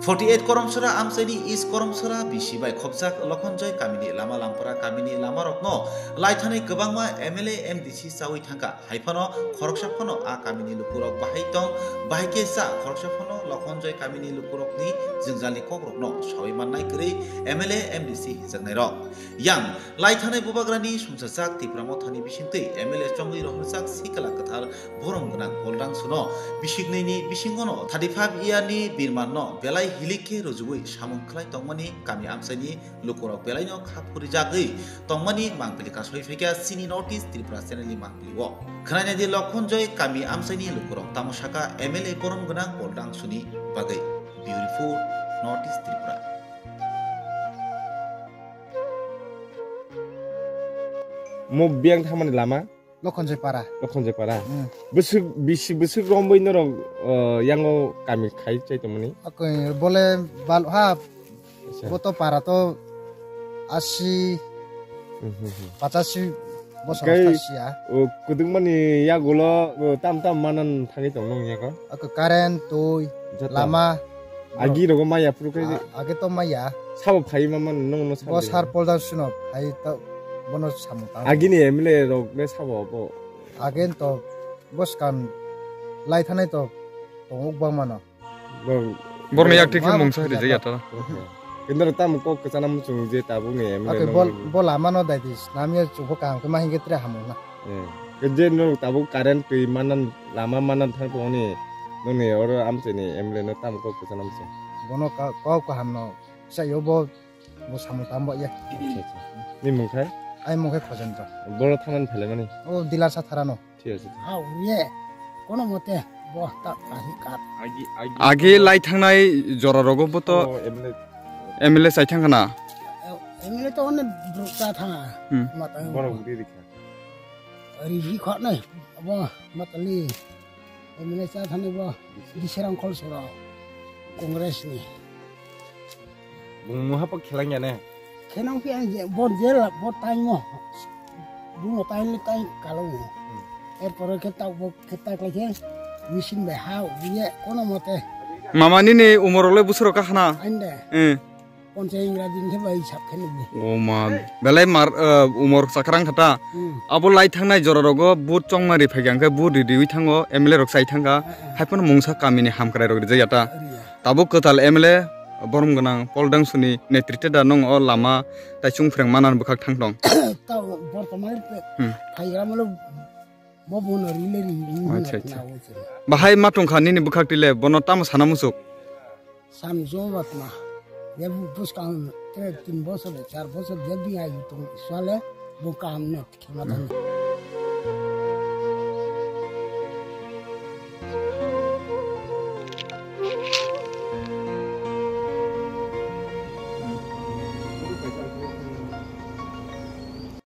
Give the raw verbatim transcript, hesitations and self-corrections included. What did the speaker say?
Forty eight Koromsora amchaini East Koromsora bisi bai khopjak Lokhonjoi kamini lama lampara kamini lamarokno laithanai kwbangma M L A M D C chawi thangkha. Haiphano khoroksa phano a kamini lukurok bahai tong, bahai khe cha khoroksa phano Lokhonjoi kamini lukurokni jwngjalni kokrokno sawi mannai kwrwi M L A M D C hijaknairok. Yang laithanai bubagrani sumsajak Tipra Mothani bisingtwi M L A chongwi rohorjak sikla kwthar borom gwnang Koldang Suno bisiknwini bisingono thirty five year ni birmanno belai hilik khe rwjugwi samung khlai tongmani kami amchaini lukurok belaino kha phurijagwi tongmani mangpili kasoi phaikha chini North East Tripura channel ni mangpili o. Khwnainai di Lokhonjoi kami amchaini lukurok tamo saka M L A borom gwnang Koldang Suni bagwi. Beautiful North East Tripura. Mo biyang thamani lama? Lokhonjoi para. Lokhonjoi para. Hmm. Bwswk bisi bwswk romwi norok, uh, yango kami khai chai tongmani? Akoi bole bal ha. Acha. Bo to para to asi, hmm, hmm, hmm, pachasi bosor. Kai, thasiya. O, kwdwkmani yagulo, o, tam tam manan thangwi tong nung yago? Ako current, twi, joto. Lama. Agi rogo maya phuru khe. A-, age to maya. Sabo phai ma man nung no sabo. Bo sar Koldang Suno phai to bono samung tang. Agini M L A rok ne sabo bo. Agen to boskan lai thanai to tongok bang mano. Bo-, borokni yak thik khe mungsa rijak ya to. Kintu tamo kok kwchana muchung je tabuk ni M L A. Ake no bol, bol amano dai dis. Namya chukho kaham khe ma hingke tre hamung na. Eh. Ke je no tabuk current twi manan lama manan thang tong ni. Noni oro amchini M L A no tamo kok kwchana muchung. Bono ka-, kok kaham no. Sa yo bo, bo samung tam bo ya. Acha, acha. Ni mung khai? Ai mung khai Khojendra. Boro thanan phaile mani. O dilar sa tharano. Thik ache. Ha, uye. Kono mote bo ta kahi kat. Agi, agi. Agi lai thangnai jora rogo bo to. Oh, M L A. M L A chai thang khana. M L A to one bruk cha thanga. Hmm. Mata. Borok budi rikha. Ri hi khot nai. Bo matali. M L A cha thani bo. Disirang khol soro. Congress ni. Bung muha pa khelang ya ne? Khenang pi ang je, bo jela, bo taimo. Bumo taimo tai kalong. Hmm. Erpore khe tak bo khe tak lai khe machine bai ha uye kono mote. Mama nini umor le busuro kahana? Ande. Eh. Ponchai ingra din khe bai sap khe ni. O ma, belai mar, eh, umor chakrang khata. Hmm. Abo lai thangnai jora rogo but chongma ri phai khe but ri ri thango M L A rok chai thangkha. Eh, eh. Haiphano mungsa kamini hamkrai rok rijak ya ta. Tabuk kwtal M L A borom gwnang Paul Dangsuni netrite da nung o lama taichung phreng manan bwkhak thang tong. Tao bortoman pe Hmm. phaigra malo bo bono rile ri ri Acha, acha. Bahai ma tongkha nini bwkhak tile bono tamo sana musuk? Sam jo batma. Ya bu bus kam tre tin bosor le char bosor ya bi ayu tong swale bu kam ne khema tong.